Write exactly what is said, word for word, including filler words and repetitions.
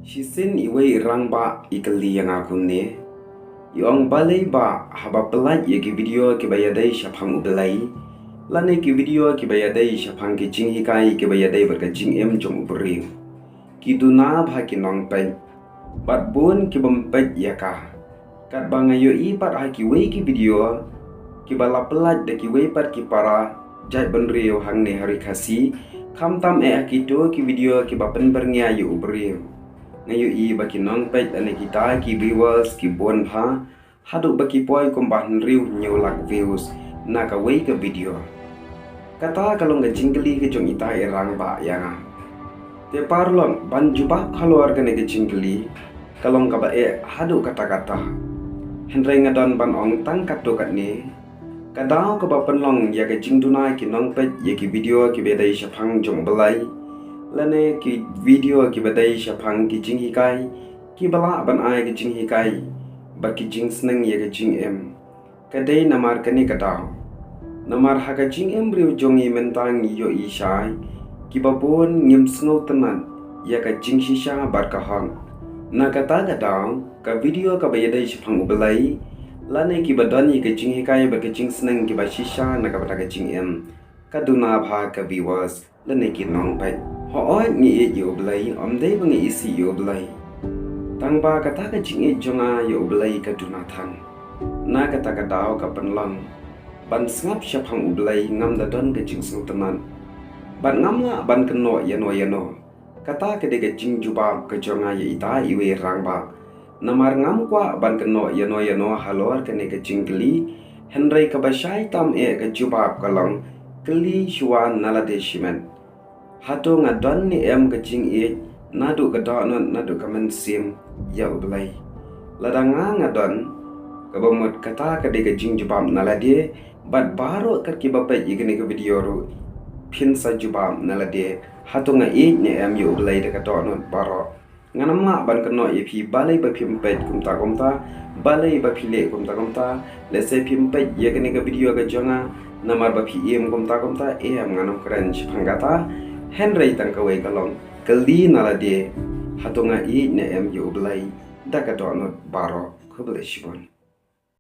Shisien iwei i rangbah i kylli ïa nga kumne, i ong balei ba haba pyllait ïa ki video kiba ïadei shaphang U Blei lane ki video kiba ïadei shaphang ki jinghikai kiba ïadei bad ka jingim jong u briew, ki duna bha ki nongpeit bad bun ki bym peit ïa ka. Katba nga ïohi pat ha kiwei ki video kiba la pyllait da kiwei pat ki para jaitbynriew hangne ha ri Khasi, khamtam eh ha kito ki video kiba pynbyrngia ïa u briew, nga ïohi ba ki nongpeit lane kita ki viewers ki bun bha, haduh ba ki poi kumba hynriew hynñiew lak views na kawei ka video. Kata ka long ka jingkylli ka jong ita i rangbah ïa nga. Te paralok, ban jubab halor kane ka jingkylli ka long kaba eh haduh katta katta. Hynrei nga don ban ong tang katto katne. Ka daw kaba pynlong ïa ka jingduna ki nongpeit ïa ki video kiba dei shaphang jong U Blei lane ki video kiba dei shaphang ki jinghikai kiba lah ban ai ka jinghikai bad ki jingsneng ïa ka jingim, ka dei namar kane ka daw. Namar ha ka jingim briew jong ngi mynta ngi ïohi shai kiba bun ngim sngewtynnat ïa ka jingshisha bad ka hok. Na kata ka daw ka video kaba ïadei shaphang U Blei lane kiba don ïa ka jinghikai bad ka jingsneng kiba shisha na ka bynta ka jingim, ka duna bha ka viewers lane ki nongpeit. Hooid ngi ïeit ïa U Blei, ym dei ba ngi isih ïa U Blei. Tangba kata ka jingïeit jong nga ïa U Blei ka duna than. Na kata ka daw ka pynlong ban sngap shaphang U Blei ngam da don ka jingsngewtynnat bad ngam lah ban kynnoh ïano ïano. Kata ka dei ka jingjubab ka jong nga ïa ita iwei i rangbah. Namar ngam kwah ban kynnoh ïano ïano halor kane ka jingkylli, hynrei kaba shai tam eh ka jubab ka long, kylli shuwa na lade shimet. Hato nga don ne em ka jingïeit naduh ka dohnud naduh ka mynsiem ïa U Blei? Lada nga nga don, kaba mut kata ka dei ka jingjubab na lade bad baroh kat kiba peit ïa kane ka video ruh phin sa jubab na lade. Hato nga ïeit ne em ïa U Blei da ka dohnud baroh? Ngan ym lah ban kynnoh ïa phi balei ba phim peit kumta kumta, balei ba phi leh kumta kumta. Lehse phim peit ïa kane ka video ka jong nga namar ba phi im kumta kumta, em, ngan ym kren shaphang kata. Hynrei tang kawei ka long, kylli na lade, hato nga ïeit ne em ïa U Blei da ka dohnud baroh? Khublei shibun.